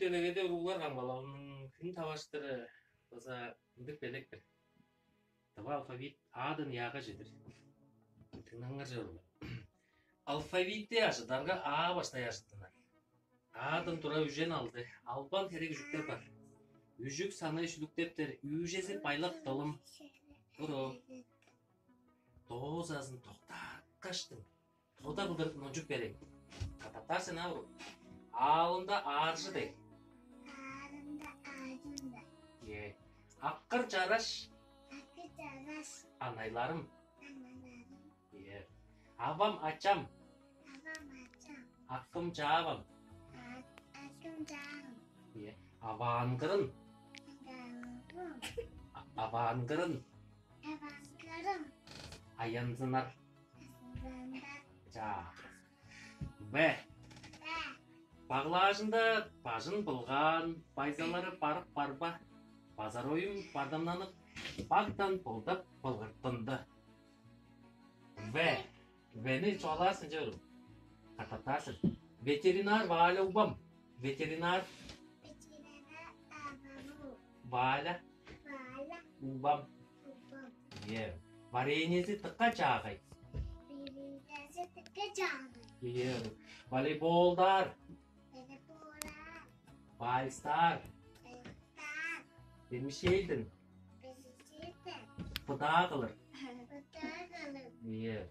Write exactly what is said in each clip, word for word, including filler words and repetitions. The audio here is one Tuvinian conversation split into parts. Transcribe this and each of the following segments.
делегеде уруглар камгалалының хүн таваштыры база ындыг белек-тир. Тыва алфавит А-дан Я-га чедир. Дыңнаңар чоруур. Алфавитти ажыдарга А баштай ажыттынар. А-дан тура үжен алды, албан херек үжүктер бар. Үжүк санай шүлүктептер, үүжези байлак дылым. Уро. Доозазын доктааткаштың. Тода кылдыр нончуп берейн. Катаптаар сен, а, уруг. Аалында ааржы дег. Аарында аажында. Е. Аккыр чараш. Аккыр чараш. Анайларым. Анайларым. Е. Авам ачам. Авам ачам. Акым чаавам. Акым чаавам. Е. Аваангырын. Аваангырын. Аваангырын. Аваангырын. Аянзынар. Аянзынар. Чаа. Б. Б. Баглаажында бажын былгаан, байзалары барып барба, базар оюм бардамнанып, бактан былдап былгыртынды. В. Вени чугаалаар сен, чорум. Катаптаар сен. Ветеринар Валя убам. Ветеринар. Ветеринар абаму. Валя. Валя. Убам. Убам. Е. Вареньези тыкка чаагай. Вареньези тыкка чаагай. Е. Волейболдаар. Волейболдаар. Вальстаар. Вальстаар. Демишээлдин. Демишээлдин. Быдаа кылыр. Быдаа кылыр. Е.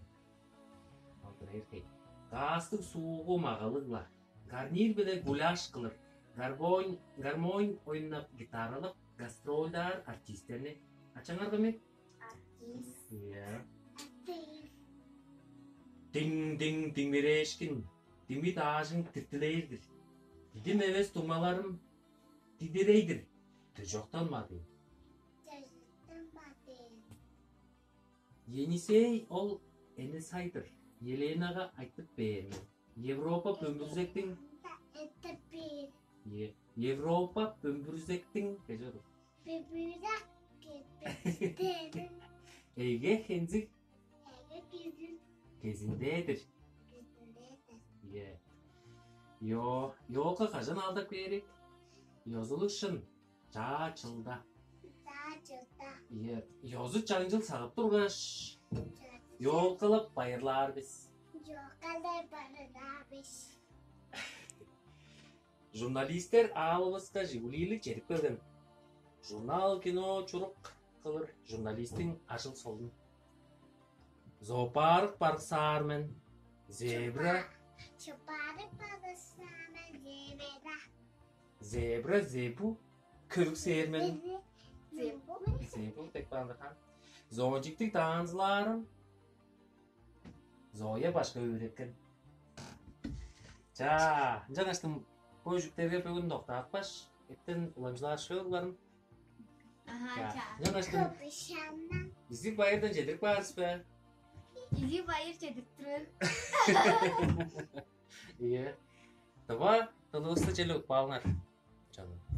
Алтын эртей. Каастыг суугу магалыг-ла. Гарнир биле гуляш кылыр. Гармонь, гармонь ойнап, гитаралап, гастролдаар артисттерни. Ачаңар кым? Артист. Иә. Артист. Диң-диң диңмиреешкин, дими даажың тиртилээр-дир. Дидим эвес дуңмаларым дидирей-дир. Дүжоктан мадыын. Дүжоктан мадыын. Енисей ол Энисай-дыр. Еленага айтып бээр мен. Европа бөмбүрзектиң. Айтып бээр. Е, Европа бөмбүрзектиң кежер. Бөмбүрзек кеппестен. Эге хензиг. Эге кезин. Кезиндедир. Кезиндедир. Е. Ё, ёлка кажан алдап кээрик? Ёзулуг шын. Чаа чылда. Чаа чылда. Ийе, ёзу чаңчыл сагып тургаш, ёлкалап байырлаар бис. Ёлкалап байырлаар бис. Журналистер аалывыска Жигулилиг чедип келген. Журнал, кино, чурук кылыр журналисттиң ажыл солун. Зоопарк барыксаар мен. Зебра. Зоопарк барыксаар мен, зебра. Зебра, зебу, көрүксээр мен. Зебу. Зебу деп каан-дыр, ха. Зоончиктиг таанзылаарым Зоя башка өөреткен. Чаа, ынчангаштың бо үжүктерге бөгүн доктаапкаш, эптен уламчылаар шыылгарын. Аха, чаа. Ынчангаштың изиг байырдан чедирип каар бис бе? Изиг байыр чедирип турар. Ийе. Тыва дылывысты черле утпаалыңар, чонум.